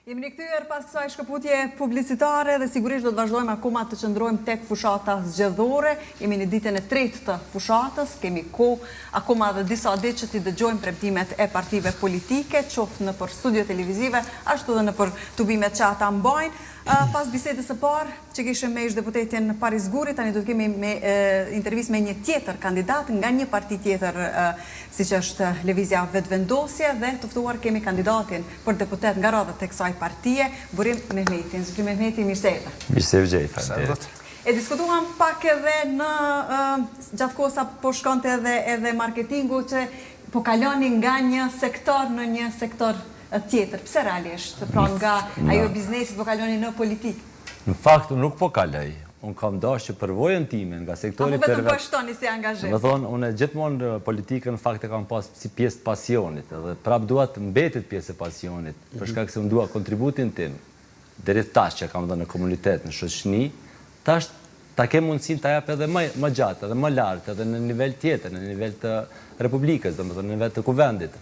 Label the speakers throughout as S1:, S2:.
S1: Jemi rikthyer pas kësaj shkëputje publicitare dhe sigurisht do të vazhdojmë akoma të qëndrojmë tek fushata zgjedhore. Jemi në ditën e tretë të fushatës, kemi kohë akoma edhe disa ditë që t'i dëgjojmë premtimet e partive politike, qoftë nëpër studio televizive, ashtu edhe nëpër tubimet që ata mbajnë. Pas bisedës së parë që kishim me ish-deputetin Paris Guri, tani do të kemi me intervistë me një tjetër kandidat nga një parti tjetër, siç është Lëvizja Vetëvendosje dhe të ftuar kemi kandidatin për deputet nga radhët e kësaj partie, Burim Mehmetin. Zotëri Mehmeti, mirë se erdhe.
S2: Mirë se ju gjej, faleminderit.
S1: E diskutuam pak edhe në gjatë kohës sa po shkonte edhe edhe marketingu që po kaloni nga një sektor në një sektor tjetër. Pse realisht? Pra nga ajo e biznesit po kaloni në politikë?
S2: Në fakt unë nuk po kaloj. Unë kam dashur që përvojën time nga sektori
S1: privat. Apo vetëm po e shtoni si angazhim?
S2: Domethënë, unë gjithmonë politikën në fakt e kam pas si pjesë të pasionit edhe prapë dua të mbetet pjesë e pasionit, për shkak se unë dua kontributin tim deri tash që kam dhënë në komunitet, në shoqni, tash ta kem mundësinë ta jap edhe më më gjatë, edhe më lart, edhe në nivel tjetër, në nivel të Republikës, domethënë në nivel të Kuvendit.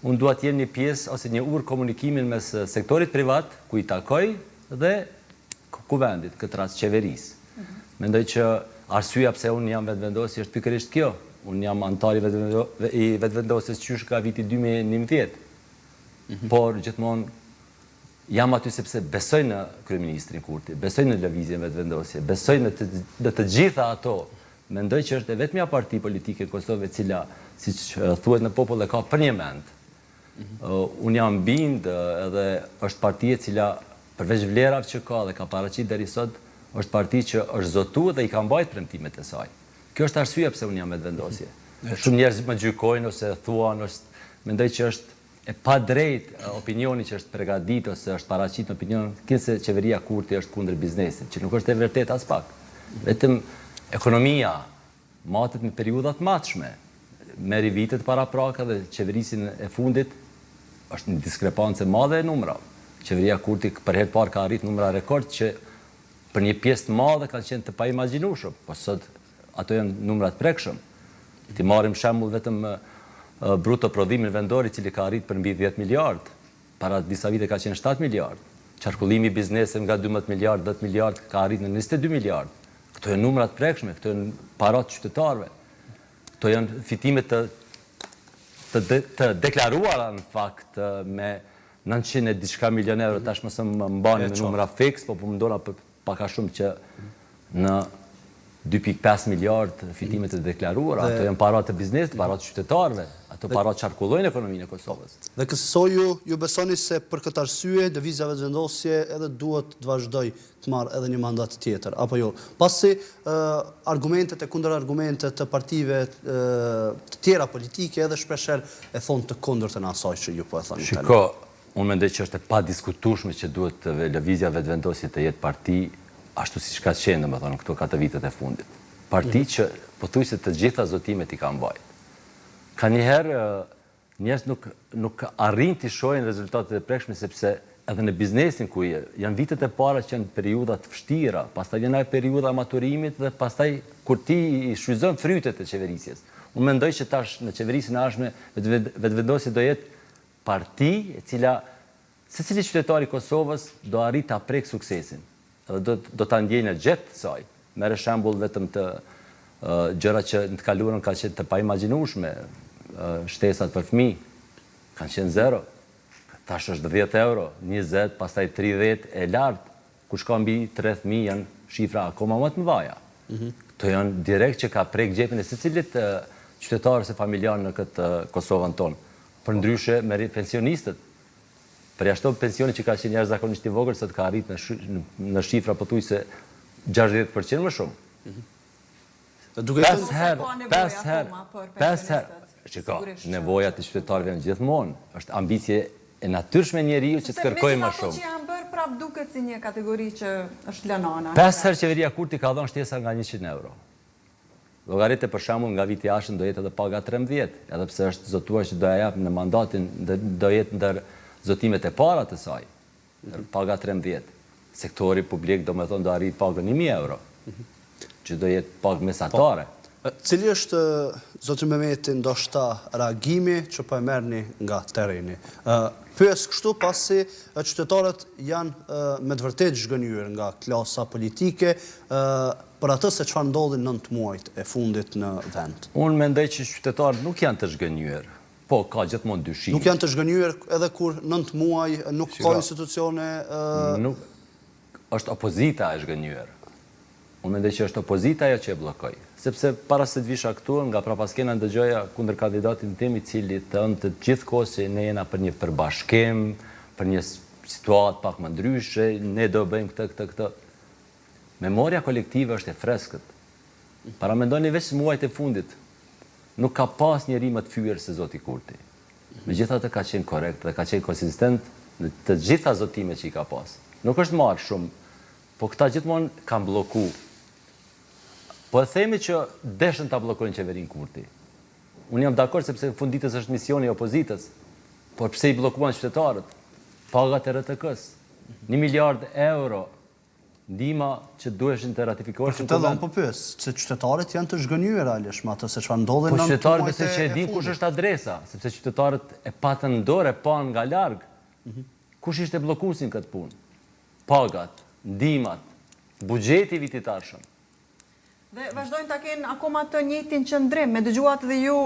S2: Unë dua të jem një pjesë ose një urë komunikimi mes sektorit privat, ku i takoj, dhe Kuvendit, në këtë rast qeverisë. Mendoj që arsyeja pse unë jam Vetëvendosje është pikërisht kjo. Unë jam anëtar i Vetëvendosjes qysh nga viti 2011. Por gjithmonë jam aty sepse besoj në kryeministrin Kurti, besoj në lëvizjen Vetëvendosje, besoj në të, në të gjitha ato Mendoj që është e vetmja parti politike në Kosovë e cila, siç thuhet në popull, e ka përnjëmend. Unë jam bind edhe është parti e cila përveç vlerave që ka dhe ka paraqit deri sot, është parti që është zotu dhe i ka mbajt premtimet e saj. Kjo është arsyeja pse unë jam Vetëvendosje. Shumë njerëz më gjykojnë ose thuan ose mendoj që është e padrejtë opinioni që është pregadit ose është paraqit në opinion kinse qeveria Kurti është kundër biznesit, që nuk është e vërtetë aspak. Vetëm ekonomia matet me periudha të matshme. Merri vitet paraprake dhe qeverisjen e fundit është një diskrepancë e madhe e numrave. Qeveria Kurti për herë të parë ka arrit numra rekord që për një pjesë të madhe kanë qenë të paimagjinueshëm, po sot Ato janë numra të prekshëm. T'i marrim shembull vetëm bruto prodhimin vendor i cili ka arrit për mbi 10 miliardë. Para disa vite ka qenë 7 miliardë. Qarkullimi i bizneseve nga 12 miliardë, 10 miliardë ka arrit në 22 miliardë. Këto janë numra të prekshme, këto janë para të qytetarëve. Këto janë fitime të të, të deklaruara në fakt me 900 e diçka milion euro, tash mos më mbani me numra fiks, po po mundohna për pak a shumë që në 2.5 miliard fitime të deklaruara, ato janë para të biznesit, para të qytetarëve, ato para qarkullojnë ekonominë e Kosovës.
S3: Dhe kësisoj ju, ju besoni se për këtë arsye Lëvizja Vetëvendosje edhe duhet të vazhdojë të marrë edhe një mandat tjetër, apo jo? Pasi argumentet e kundërargumentet të partive të tjera politike edhe shpeshherë e thonë të kundërtën e asaj që ju po e thoni
S2: tani. Shiko, Unë mendoj që është e padiskutueshme që duhet Lëvizja Vetëvendosje të jetë parti ashtu siç ka qenë, domethënë, këto katër vitet e fundit. Parti që pothuajse të gjitha zotimet i ka mbajt. Kanjëherë njerëzit nuk nuk arrijnë t'i shohin rezultatet e prekshme sepse edhe në biznesin ku je, janë vitet e para që janë periudha të vështira, pastaj vjen ajo periudha e maturimit dhe pastaj kur ti i shfrytëzon frytet e qeverisjes. Unë mendoj që tash në qeverisjen e ardhshme Vetëvendosje do jetë parti e cila secili qytetar i Kosovës do arrijë ta prekë suksesin dhe do do ta ndjejë në xhep të saj. Merre shembull vetëm të gjëra që në të kaluarën kanë qenë të paimagjinueshme, shtesat për fëmijë kanë qenë zero. Tash është 10 euro, 20, pastaj 30 e lart. Kush ka mbi tre fëmijë janë shifra akoma më të mëdha. Këto janë direkt që ka prek xhepin e secilit qytetar ose familjar në këtë Kosovën tonë. Përndryshe merri pensionistët. Përjashto pensionin që ka qenë jashtëzakonisht i vogël, sot ka arrit në në shifra pothuajse 60% më
S3: shumë.
S2: Pesë herë, pesë herë, pesë herë. Shiko, nevojat e qytetarëve janë gjithmonë, është ambicie e natyrshme e njeriut që të kërkojë më
S1: shumë. Sepse megjithatë që janë bërë prapë duket si një kategori që është lënë
S2: anash. Pesë herë qeveria Kurti ka dhënë shtesa nga 100 euro. Llogarite për shembull nga viti i ardhshëm do jetë edhe paga 13, edhe pse është zotuar që do ja japë në mandatin do jetë ndër zotimet e para të saj. Paga 13. Sektori publik domethënë do arrijë pagën 1000 euro, që do jetë pagë mesatare.
S3: Po. Cili është, zotri Mehmeti, ndoshta reagimi që po e merrni nga terreni? Pyes kështu pasi qytetarët janë me të vërtetë zhgënjyer nga klasa politike për atë se çfarë ndodhi nëntë muajt e fundit në
S2: vend. Unë mendoj që qytetarët nuk janë të zhgënjyer. Po, ka gjithmonë dyshime.
S3: Nuk janë të zhgënjyer edhe kur nëntë muaj nuk ka institucione.
S2: Nuk është opozita e zhgënjyer. Unë mendoj që është opozita ajo që e bllokoi. Sepse para se të visha këtu, nga prapaskena ndëgjoja kundërkandidatin tim i cili thonte gjithë kohës se ne jena për një përbashkim, për një situatë pak më ndryshe, ne do bëjmë këtë, këtë, këtë. Memoria kolektive është e freskët. Paramendoni veç muajt e fundit, nuk ka pas njeri më të fyer se zoti Kurti. Megjithatë ka qenë korrekt dhe ka qenë konsistent në të gjitha zotimet që i ka pas. Nuk është marrë shumë Po këta gjithmonë kanë blloku. Po e themi që deshën ta bllokojnë qeverinë Kurti. Unë jam dakord sepse në fund ditës është misioni i opozitës. Por pse i bllokuan qytetarët? Pagat e RTK-së, një miliard euro ndihma që duheshin të ratifikoheshin
S3: në Kuvend. Për këtë dhe unë po pyes, se qytetarët janë të zhgënjyer realisht me atë se çfarë ndodhi
S2: në po qytetarët besoj që e dinë kush është adresa, sepse qytetarët e patën në dorë, e panë nga larg. Mhm. Kush ishte bllokuesi në këtë punë? Pagat, ndihmat, buxheti i vitit të ardhshëm.
S1: Dhe vazhdojnë ta kenë akoma të njëjtin qëndrim. E dëgjuat dhe ju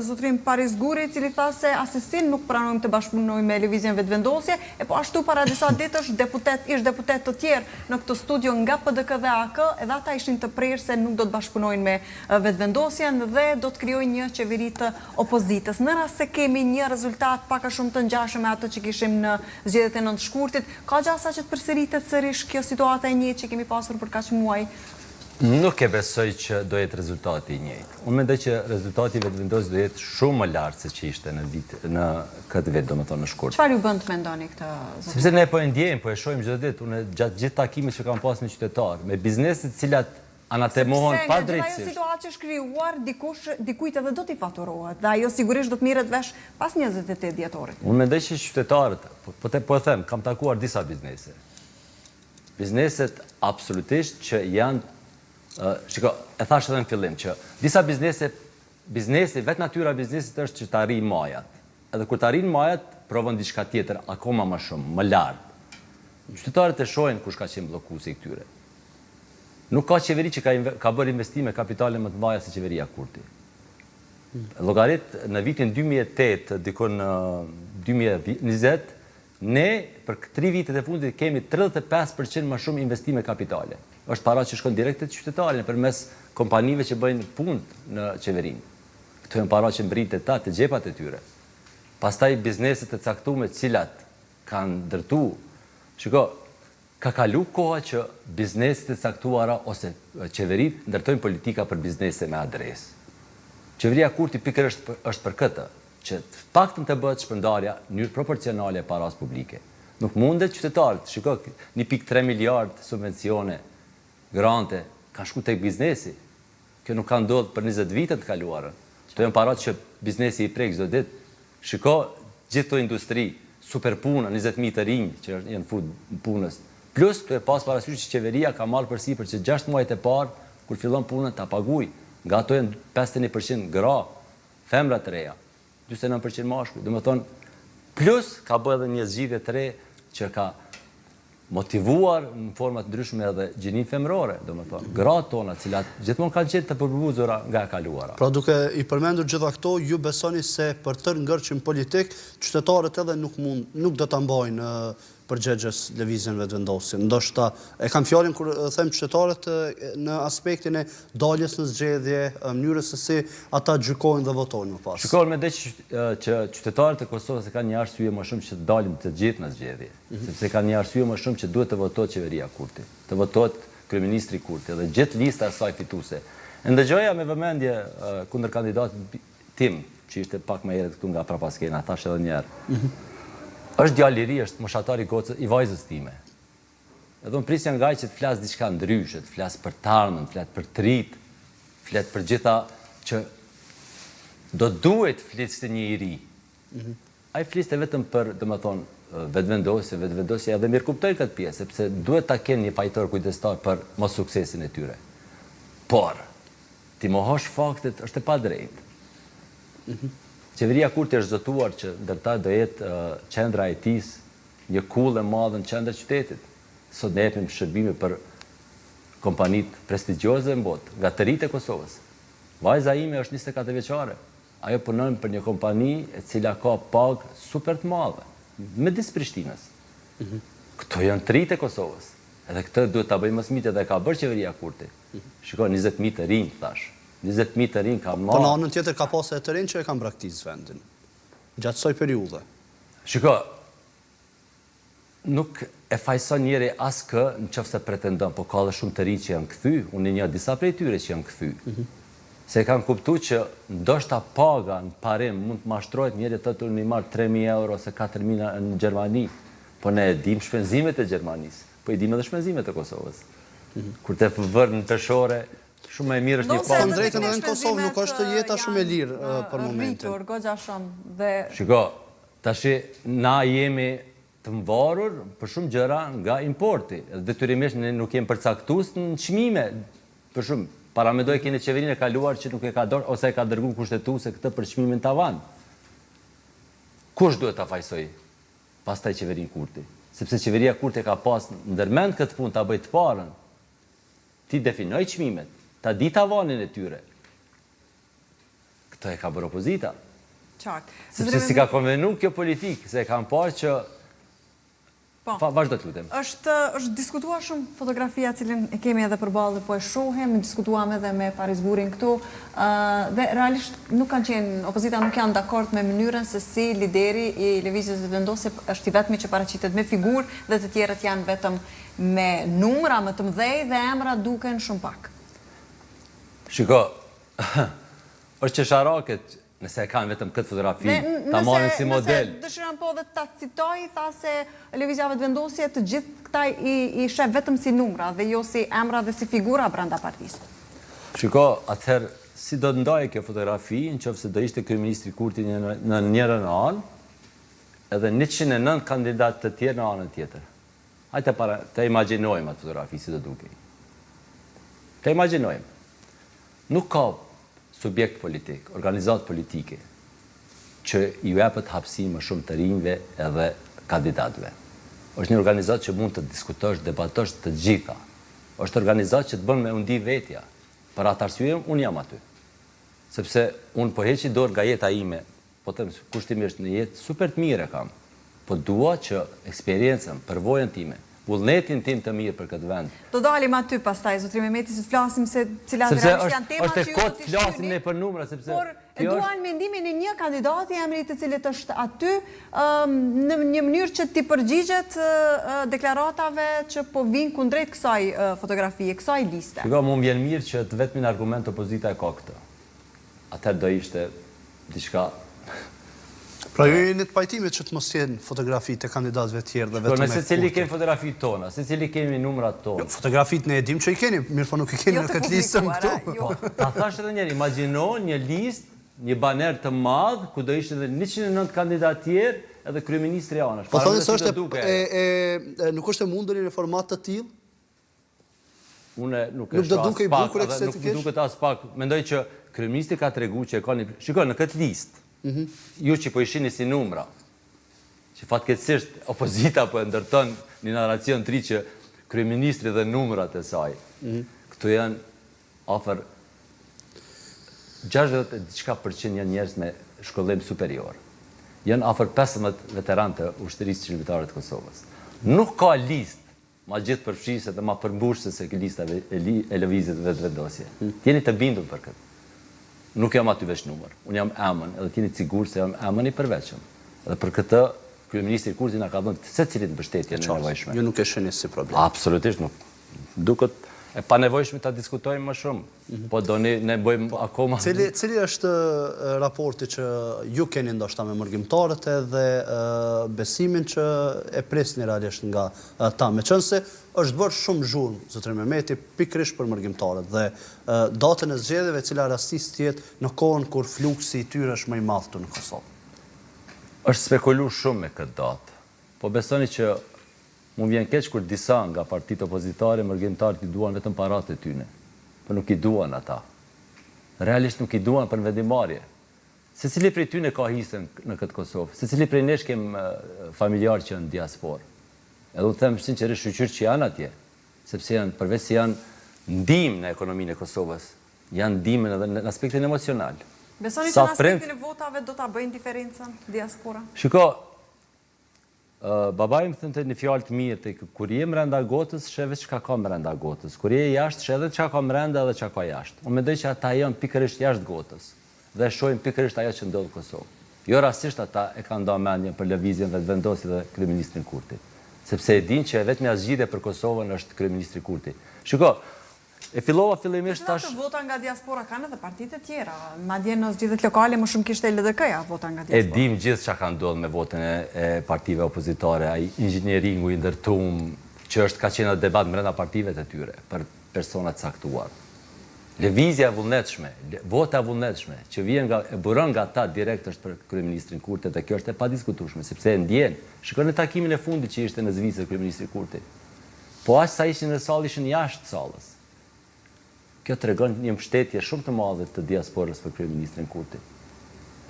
S1: zotërinë Paris Guri, i cili tha se assesi nuk pranojmë të bashkëpunojmë me Lëvizjen Vetëvendosje, e po ashtu para disa ditësh deputet, ish-deputetë të tjerë në këtë studio nga PDK dhe AAK, edhe ata ishin të prerë se nuk do të bashkëpunojnë me Vetëvendosjen dhe do të krijojnë një qeveri të opozitës. Në rast se kemi një rezultat pak a shumë të ngjashëm me atë që kishim në zgjedhjet e 9 shkurtit, Ka gjasa që të përsëritet sërish kjo situata e njëjtë që kemi pasur për kaq muaj?
S2: Nuk e besoj që do jetë rezultati i njëjtë. Unë mendoj që rezultati i Vetëvendosjes do jetë shumë më lart se që ishte në vit, në këtë vit, domethënë në shkurt.
S1: Çfarë ju bën të mendoni këtë,
S2: zotëri? Sepse ne po e ndjejmë, po e shohim çdo ditë, unë gjatë gjithë takimit që kam pas me qytetarë, me bizneset të cilat anatemohen
S1: padrejtësisht. Sepse nga gjithë ajo situatë që është krijuar, dikush, dikujt edhe do t'i faturohet dhe ajo sigurisht do të merret vesh pas 28 dhjetorit.
S2: Unë mendoj që qytetarët, po, po, te, po e them, kam takuar disa biznese. Bizneset absolutisht që janë, uh, shiko, e thashë edhe në fillim që disa biznese, biznesi, vetë natyra e biznesit është që të arrijë majat. Edhe kur të arrijnë majat, provon diçka tjetër akoma më shumë, më lart. Qytetarët e shohin kush ka qenë bllokuesi i këtyre. Nuk ka qeveri që ka ka bërë investime kapitale më të mëdha se qeveria Kurti. Llogarit në vitin 2008 diku në 2020 ne për tri vitet e fundit kemi 35% më shumë investime kapitale. Është para që shkon direkt te qytetari përmes kompanive që bëjnë punë në qeverinë. Këto janë para që mbërrijnë te ta, te xhepat e tyre. Pastaj bizneset e caktuara të cilat kanë ndërtu. Shiko, Ka kalu koha që bizneset e caktuara ose qeveritë ndërtojnë politika për biznese me adresë. Qeveria Kurti pikërisht është për këtë, që të paktën të bëhet shpërndarja në mënyrë proporcionale e parasë publike. Nuk mundet qytetarët, shiko, 1.3 miliardë subvencione, grante, kanë shku tek biznesi. Kjo nuk ka ndodhur për 20 vite të kaluarën. Këto janë paratë që biznesi i prek çdo ditë. Shiko gjithë këto industri, super puna, 20.000 të rinj që janë fut në punës. Plus, tu e pas parasysh që qeveria ka marrë përsipër që 6 muajt e parë, kur fillon punën, ta paguaj. Nga ato janë 51% gra, femra të reja, 49% mashkuj. Domethënë, plus ka bërë edhe një zgjidhje të re që ka motivuar në forma të ndryshme edhe gjininë femërore, domethënë, gratë tona, të cilat gjithmonë kanë qenë të përbuzura nga e kaluara.
S3: Pra duke i përmendur gjitha këto, ju besoni se për tërë ngërçin politik, qytetarët edhe nuk mund, nuk do ta mbajnë përgjegjës Lëvizjen Vetëvendosje. Ndoshta e kam fjalën kur them qytetarët në aspektin e daljes në zgjedhje, mënyrës se si ata gjykojnë dhe votojnë më
S2: pas. Shiko, unë mendoj që, që qytetarët e Kosovës e kanë një arsye më shumë që të dalin të gjithë në zgjedhje. Sepse kanë një arsye më shumë që duhet të votohet qeveria Kurti, të votohet kryeministri Kurti dhe gjithë lista e saj fituese. E ndëgjoja me vëmendje kundërkandidatin tim, që ishte pak më herët këtu nga prapaskena, thashë edhe një herë. Është djalë i ri, është moshatar i gocës, i vajzës time. Edhe unë prisja nga ai që të flasë diçka ndryshe, të flasë për të ardhmen, të flasë për të rinjtë, flet për gjitha që do duhet të fliste një i ri. Ai fliste vetëm për, domethënë, vetëvendosje, vetëvendosje edhe mirëkuptoj këtë pjesë, sepse duhet ta kenë një fajtor kujdestar për mossuksesin e tyre. Por, t'i mohosh faktet është e padrejtë. Qeveria Kurti është zotuar që ndër ta do jetë qendra e IT-së, një kullë e madhe në qendër të qytetit. Sot ne jepim shërbime për kompanitë prestigjioze në botë, nga të rinjtë e Kosovës. Vajza ime është 24 vjeçare. Ajo punon për një kompani e cila ka pagë super të madhe, midis Prishtinës. Këto janë të rinjtë e Kosovës. Edhe këtë duhet ta bëjë më së miri dhe e ka bërë qeveria Kurti. Shiko, 20.000 të rinj, thash. 20.000 të rinj ka
S3: marrë. Po në anën tjetër ka pasë edhe të rinj që e kanë braktisë vendin gjatë kësaj periudhe.
S2: Shiko, nuk e fajëson njeri askë në qoftë se pretendon, po ka dhe shumë të rinj që janë kthy, unë i njoh disa prej tyre që janë kthy. Se e kanë kuptu që ndoshta paga në parim mund të mashtrohet njeri thotë unë i marr 3000 euro ose 4000 në Gjermani, po ne e dimë shpenzimet e Gjermanisë, po i dimë edhe shpenzimet e Kosovës. Kur të vërë në peshore, shumë më e mirë është një
S3: pagë. Thënë drejtën edhe në Kosovë nuk është jeta shumë e lirë për momentin.
S1: Rritur goxha shumë dhe
S2: Shiko, tashi na jemi të mvarur për shumë gjëra nga importi. Dhe detyrimisht ne nuk jemi përcaktues në çmime. Për shumë, paramendoj keni qeverinë e kaluar që nuk e ka dorë ose e ka dërguar kushtetuese këtë për çmimin tavan. Kush duhet ta fajësojë pastaj qeverinë Kurti? Sepse qeveria Kurti e ka pas ndërmend këtë punë ta bëjë të parën. T'i definojë çmimet, ta di tavanin e tyre. Këtë e ka bërë opozita.
S1: Qartë.
S2: Sepse s'i ka konvenu kjo politikë, se e kanë parë që
S1: Po.
S2: Vazhdo të lutem.
S1: Është është diskutuar shumë fotografia cilën e kemi edhe përballë dhe po e shohim, diskutuam edhe me Paris Gurin këtu, ë dhe realisht nuk kanë qenë opozita nuk janë dakord me mënyrën se si lideri i Lëvizjes Vetëvendosje është i vetmi që paraqitet me figurë dhe të tjerët janë vetëm me numra më të mëdhej dhe emra duken shumë pak.
S2: Shiko, është qesharake nëse e kanë vetëm këtë fotografi, ta marrin si model.
S1: Nëse dëshiron po dhe ta citoj, tha se Lëvizja Vetëvendosje të gjithë këta i, i sheh vetëm si numra dhe jo si emra dhe si figura brenda partisë.
S2: Shiko, atëherë, si do të ndahej kjo fotografi, në qoftë se do ishte kryeministri Kurti një, në njërën anë, edhe 109 kandidatë të tjerë në anën tjetër. Hajde para, të imagjinojmë atë fotografi si do dukej. Të imagjinojmë. Nuk ka subjekt politik, organizatë politike, që ju jepet hapësirë më shumë të rinjve edhe kandidatëve. Është një organizatë që mund të diskutosh, debatosh të gjitha. Është organizatë që të bën me u ndi vetja. Për atë arsye unë jam aty. Sepse unë po heqi dorë nga jeta ime Po them kushtimisht një jetë super të mirë e kam. Po dua që eksperiencën, përvojën time, vullnetin tim të mirë për këtë vend.
S1: Do dalim aty pastaj zotëri Mehmeti se të flasim se cilat realisht janë temat që ju do t'i
S2: shtyni. Ne për numra sepse
S1: por e duan mendimin e një kandidati emri i të cilit është aty në një mënyrë që t'i përgjigjet deklaratave që po vijnë kundrejt kësaj fotografie, kësaj liste.
S2: Shiko, mua më vjen mirë që të vetmin argument opozita e ka këtë. Atëherë do ishte diçka
S3: Pra ju jeni të pajtimit që të mos jenë fotografitë e kandidatëve tjerë dhe
S2: vetëm e Kurtit. Secili kemi fotografitë tona, secili kemi numrat
S3: tonë. Jo, fotografitë ne e dimë që i keni, mirëpo nuk i keni jo në këtë listën
S1: këtu. Jo.
S2: Po, ta thash edhe njëherë, imagjino një listë, një baner të madh, ku do ishin edhe 109 kandidatë tjerë, edhe kryeministri
S3: anash. Po thoni se është e, e, nuk është e mundur në format të tillë?
S2: Unë nuk e shoh as pak, edhe nuk më duket as pak. Mendoj që kryeministri ka tregu që e ka një... Shiko, në këtë listë, mhm. ju që po i shihni si numra, që fatkeqësisht opozita po e ndërton një narracion të ri që kryeministri dhe numrat e saj. Mhm. Këtu janë afër 60 e diçka përqind janë njerëz me shkollim superior. Janë afër 15 veteranë të ushtrisë çlirimtare të Kosovës. Nuk ka listë Ma gjithëpërfshirëse dhe ma përmbushëse se lista e Lëvizjes Vetëvendosje. Të jeni të bindur për këtë. Nuk jam aty veç numër. Unë jam emën edhe të jeni të sigurt se jam emën i përveçëm. Edhe për këtë kryeministri Kurti na ka dhënë secilit mbështetjen e
S3: nevojshme. Ju nuk e shihni si problem.
S2: Absolutisht nuk. Duket e panevojshme ta diskutojmë më shumë. Mhm. Po doni ne bëjmë akoma.
S3: Cili cili është raporti që ju keni ndoshta me mërgimtarët edhe besimin që e prisni realisht nga ta, meqenëse është bërë shumë zhurmë, zotëri Mehmeti, pikërisht për mërgimtarët dhe datën e zgjedhjeve e cila rastis të jetë në kohën kur fluksi i tyre është më i madh këtu në Kosovë.
S2: Është spekulu shumë me këtë datë. Po besoni që Mu vjen keq kur disa nga partitë opozitare mërgimtarët i duan vetëm paratë e tyne, po nuk i duan ata. Realisht nuk i duan për vendimmarrje. Secili prej tyne ka hisen në këtë Kosovë. Secili prej nesh kem familjarë që janë në diasporë. Edhe unë them sinqerisht shyqyr që janë atje, sepse janë përveç se janë ndihmë në ekonominë e Kosovës, janë ndihmë edhe në aspektin emocional.
S1: Besoni që në aspektin e votave do ta bëjnë diferencën diaspora?
S2: Shiko, Babai im thonte një fjalë të mirë, te kur je mrenda gotës, sheh veç çka ka mrenda gotës. Kur je jashtë, sheh edhe çka ka mrenda edhe çka ka jashtë. Unë mendoj që ata janë pikërisht jashtë gotës dhe e shohin pikërisht ajo që ndodh në Kosovë. Jo rastësisht ata e kanë nda mendjen për Lëvizjen Vetëvendosje dhe kryeministrin Kurti. Sepse e dinë që e vetmja zgjidhje për Kosovën është kryeministri Kurti. Shiko, E fillova fillimisht
S1: tash. Megjithatë vota nga diaspora kanë edhe partitë e tjera, madje në zgjedhjet lokale më shumë kishte LDK-ja vota nga
S2: diaspora. E dimë gjithë çka ka ndodhur me votën e partive opozitare, ai inxhinieringu i ndërtum që është ka qenë edhe debat mbrenda partive të tyre për persona të caktuar. Lëvizja e vullnetshme, vota e vullnetshme që vjen nga e buron nga ta direkt është për kryeministrin Kurti dhe kjo është e padiskutueshme sepse e ndjen. Shikoni takimin e fundit që ishte në Zvicër kryeministri Kurti. Po aq sa ishin në sallë ishin jashtë sallës. Kjo tregon një mbështetje shumë të madhe të diasporës për kryeministrin Kurti.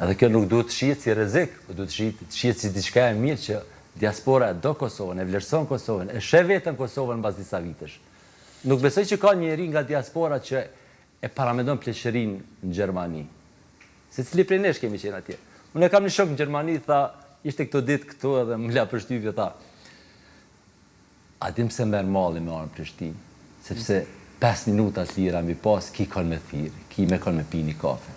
S2: Edhe kjo nuk duhet të shihet si rrezik, po duhet të shihet, të shihet si diçka e mirë që diaspora e do Kosovën, e vlerëson Kosovën, e sheh veten Kosovën mbas disa vitesh. Nuk besoj që ka njeri nga diaspora që e paramendon pleqërinë në Gjermani. Secili prej nesh kemi qenë atje. Unë e kam një shok në Gjermani, tha, ishte këto ditë këtu edhe më la përshtypje, tha, A din pse merr malli me ardh në Prishtinë? Sepse 5 minuta të lira mi pas, ki kon me thirr, ki me kon me pi një kafe.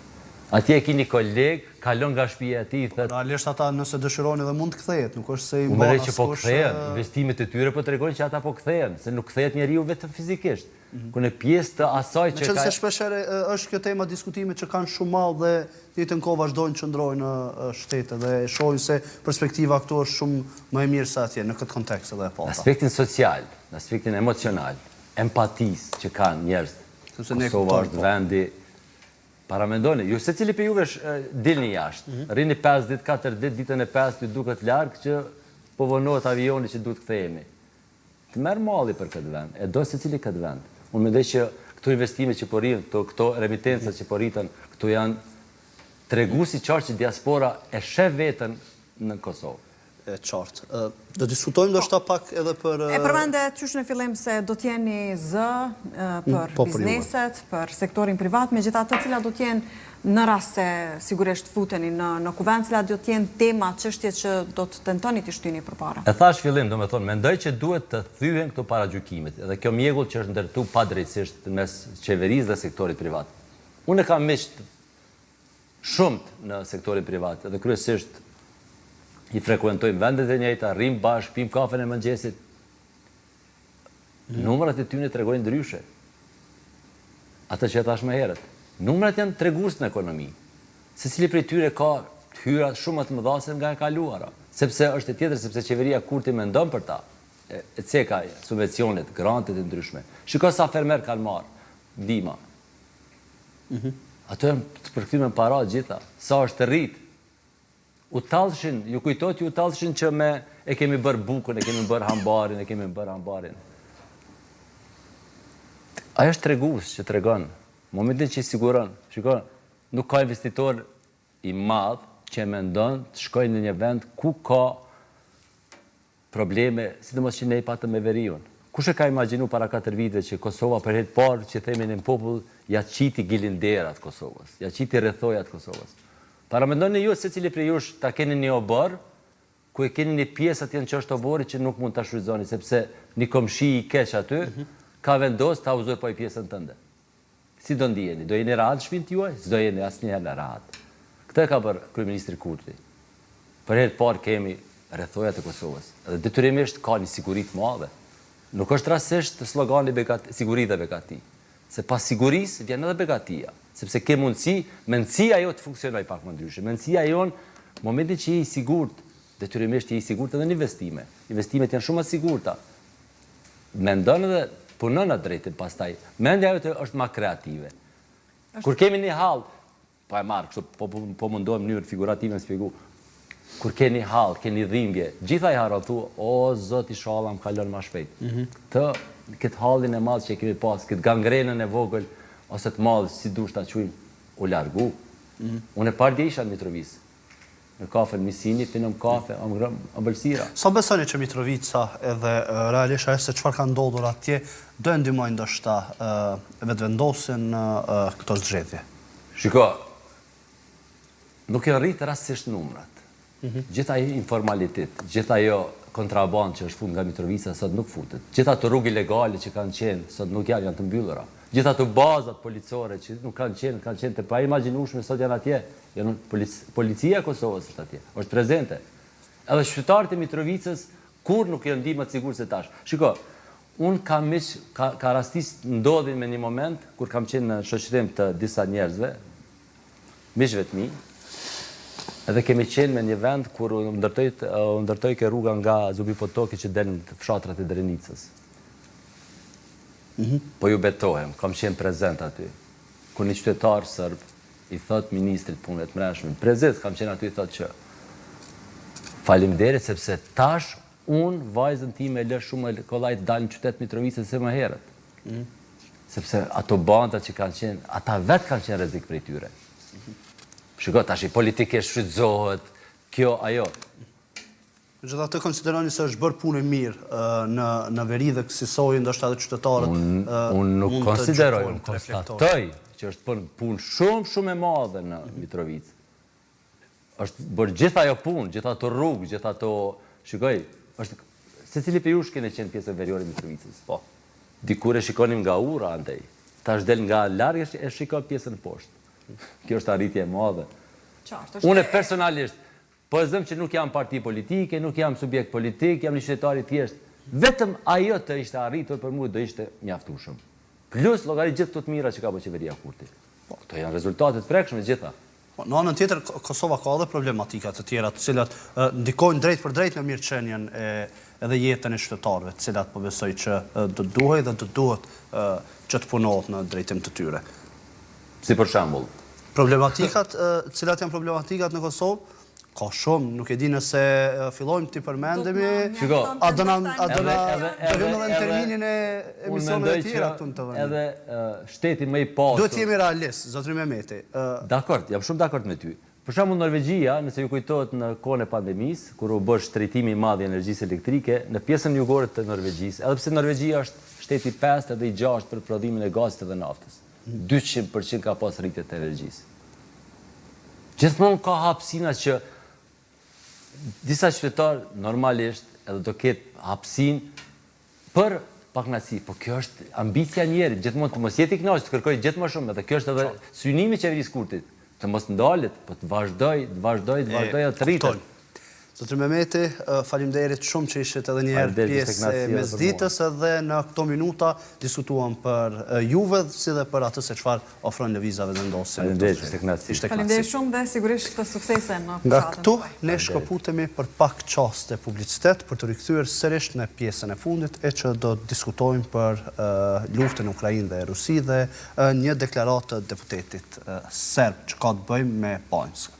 S2: Atje e ki një koleg, kalon nga shtëpia e tij,
S3: thotë Realisht ata nëse dëshirojnë edhe mund të kthehet, nuk është se i
S2: mban askush. Unë mendoj që po kthehen, investimet e tyre po tregojnë që ata po kthehen, se nuk kthehet njeriu vetëm fizikisht. Ku në pjesë të asaj
S3: që ka... Meqenëse shpeshherë është kjo tema diskutime që kanë shumë mall dhe në njëjtën kohë vazhdojnë të qëndrojnë në shtete dhe e shohin se perspektiva këtu është shumë më e mirë se atje, në këtë kontekst edhe e
S2: pata. Në aspektin social, në aspektin emocional, empatisë që kanë njerëzit, Kosova është po. vendi Paramendoni, ju secili prej juvesh dilni jashtë, mhm. rrini 5 ditë, 4 ditë, ditën e 5 ju duket larg që po vonohet avioni që duhet kthehemi. Të merr malli për këtë vend, e do secili këtë vend. Unë mendoj që këto investime që po rrihen, këto, këto remitenca që po rriten, këto janë tregues i qartë që diaspora e sheh veten në Kosovë.
S3: E qartë. Do diskutojmë ndoshta pak edhe për...
S1: E përmende qysh në fillim se do t'jeni zë për po, bizneset, për sektorin privat, megjithatë cilat do t'jenë Në rast se sigurisht futeni në në Kuvend, cilat do të jenë tema, çështje që do të tentoni t'i shtyni përpara?
S2: E thashë fillim, domethënë, mendoj që duhet të thyhen këto paragjykimet dhe kjo mjegull që është ndërtu padrejtësisht mes qeverisë dhe sektorit privat. Unë kam miq të shumtë në sektorin privat dhe kryesisht i frekuentojmë vendet e njëjta, rrimë bashkë, pimë kafen e mëngjesit. Numrat e tyne tregojnë ndryshe. Atë që e thashë më herët. Numrat janë tregues në ekonomi. Secili prej tyre ka të hyra shumë më të mëdha se nga e kaluara. Sepse është e tjetër, sepse qeveria Kurti mendon për ta. E, e ceka subvencionet, grantet e ndryshme. Shiko sa fermer kanë marrë ndihma. Mm -hmm. Ato janë të përkthyme në para gjitha. Sa është rrit U tallshin, ju kujtohet ju tallshin që me e kemi bërë bukën, e kemi bërë hambarin, e kemi bërë hambarin. Ajo është tregues që tregon, momentin që i siguron, shiko, nuk ka investitor i madh që e mendon të shkojë në një vend ku ka probleme, sidomos që ne i patëm me veriun. Kush e ka imagjinu para 4 viteve që Kosova për herë të parë që themi në popull ja qiti gilinderat Kosovës, ja qiti rrethojat Kosovës. Paramendoni ju secili prej jush ta keni një oborr ku e keni një pjesë atje në qosh të oborrit që nuk mund ta shfrytëzoni sepse një komshi i keq aty ka vendosë ta uzurpojë pjesën tënde. Si do ndiheni? Do jeni rahat në shpinë tuaj? S'do jeni asnjëherë rahat. Këtë e ka bërë kryeministri Kurti. Për herë të parë kemi rrethojat e Kosovës dhe detyrimisht ka një siguri të madhe. Nuk është rastësisht slogani begati, siguri dhe begati. Se pas sigurisë vjen edhe begatia, sepse ke mundësi, mendësia jote të funksionojë pak më ndryshe. Mendësia jonë, momentin që je i sigurt, detyrimisht je i sigurt edhe në investime. Investimet janë shumë më të sigurta. Mendon edhe punon atë drejtim pastaj. Mendja jote është më kreative. Kur kemi një hall, po e marr kështu, po po, po mundohem në mënyrë figurative me shpjegu. Kur keni hall, keni dhimbje, gjitha i harron thu, o Zot ishalla më kalon më shpejt. Mm -hmm. Këtë këtë hallin e madh që e kemi pas, këtë gangrenën e vogël ose të madh, si dush ta quajmë, u largu. Unë pardje isha në Mitrovicë. Në kafen Misini, pinim kafe, ngrëmë ëmbëlsira.
S3: Sa besoni që Mitrovica edhe realisht ajo se çfarë ka ndodhur atje do e ndihmojë ndoshta Vetëvendosjen në këto zgjedhje?
S2: Shiko, nuk janë rritë rastësisht numrat. Gjithë ai informalitet, gjithë ajo kontrabandë që është fut nga Mitrovica sot nuk futet. Gjithë ato rrugë ilegale që kanë qenë sot nuk janë, janë të mbyllura. Gjithë ato bazat policore që nuk kanë qenë, kanë qenë të paimagjinueshme sot janë atje. Janë policia e Kosovës është atje, është prezente. Edhe qytetarët e Mitrovicës kurrë nuk janë ndi më të sigurt se tash. Shiko, unë kam miq, ka, ka rastis ndodhi me një moment kur kam qenë në shoqërim të disa njerëzve, miqve të mi, edhe kemi qenë me një vend kur u ndërtoi u ndërtojke rruga nga Zubi Potoki që del në fshatrat e Drenicës. Mm -hmm. Po ju betohem, kam qenë prezent aty. Kur një qytetar serb i thot ministrit punëve të mbrendshme, prezent kam qenë aty i thot që faleminderit sepse tash unë vajzën time e lë shumë më kollaj të dalë në qytet Mitrovicës se më herët. Mm. Sepse ato banda që kanë qenë, ata vetë kanë qenë rrezik prej tyre. Shiko, tash i politikisht shfrytëzohet, kjo, ajo.
S3: Megjithatë konsideroni se është bërë punë e mirë në në veri dhe kësisoj ndoshta edhe qytetarët
S2: unë unë nuk konsideroj, unë konstatoj që është bërë punë shumë shumë e madhe në Mitrovicë. Është bërë gjithë ajo punë, gjithë ato rrugë, gjithë ato, shikoj, është secili prej jush keni qenë pjesë veriore e Mitrovicës. Po. Dikur e shikonim nga ura andej. Tash del nga larg e shikon pjesën poshtë. Kjo është arritje e madhe.
S1: Qartë, është
S2: Unë personalisht po e zëm që nuk jam parti politike, nuk jam subjekt politik, jam një qytetar i thjeshtë. Vetëm ajo të ishte arritur për mua do ishte mjaftueshëm. Plus llogarit gjithë këto të mira që ka bërë qeveria Kurti. Po, këto janë rezultate të prekshme gjitha.
S3: Po, në anën tjetër, Kosova ka edhe problematika të tjera, të cilat ndikojnë drejtpërdrejt në mirëqenien e edhe jetën e qytetarëve, të cilat po besoj që do të duhej dhe do të duhet që të punohet në drejtim të tyre.
S2: Si për shembull?
S3: Problematikat, cilat janë problematikat në Kosovë? Ka shumë, nuk e di nëse fillojmë t'i përmendemi,
S2: Shiko,
S3: a do na a do na do hyjmë edhe në terminin e emisioneve të tjera këtu në
S2: TV. Edhe shteti më i pasur.
S3: Duhet të jemi realist, zotëri Mehmeti.
S2: Dakord, jam shumë dakord me ty. Për shembull Norvegjia, nëse ju kujtohet në kohën e pandemisë, kur u bë shtrenjtimi i madh i energjisë elektrike, në pjesën jugore të Norvegjisë, edhe pse Norvegjia është shteti i pestë edhe i gjashtë për prodhimin e gazit edhe naftës, 200% ka pas rritje të energjisë. Gjithmonë ka hapësina që disa qytetarë normalisht edhe do ketë hapësinë për pakënaqësi, po kjo është ambicia e njerit, gjithmonë të mos jetë i kënaqur, të kërkojë gjithë më shumë, edhe kjo është edhe synimi i qeverisë Kurtit, të mos ndalet, po të vazhdojë, të vazhdojë, të vazhdojë edhe të rritet.
S3: Zotëri Mehmeti, faleminderit shumë që ishit edhe një herë pjesë e mesditës edhe në këto minuta diskutuam për juve si dhe për atë se çfarë ofron Lëvizja Vetëvendosje.
S2: Faleminderit, ishte kënaqësi.
S3: Ishte kënaqësi.
S1: Faleminderit shumë dhe sigurisht suksese në fushatën
S3: Nga këtu ne shkëputemi për pak çaste publicitet për t'u rikthyer sërish në pjesën e fundit e që do të diskutojmë për luftën në Ukrainë dhe Rusi dhe një deklaratë të deputetit serb që ka të bëjë me Banjskën.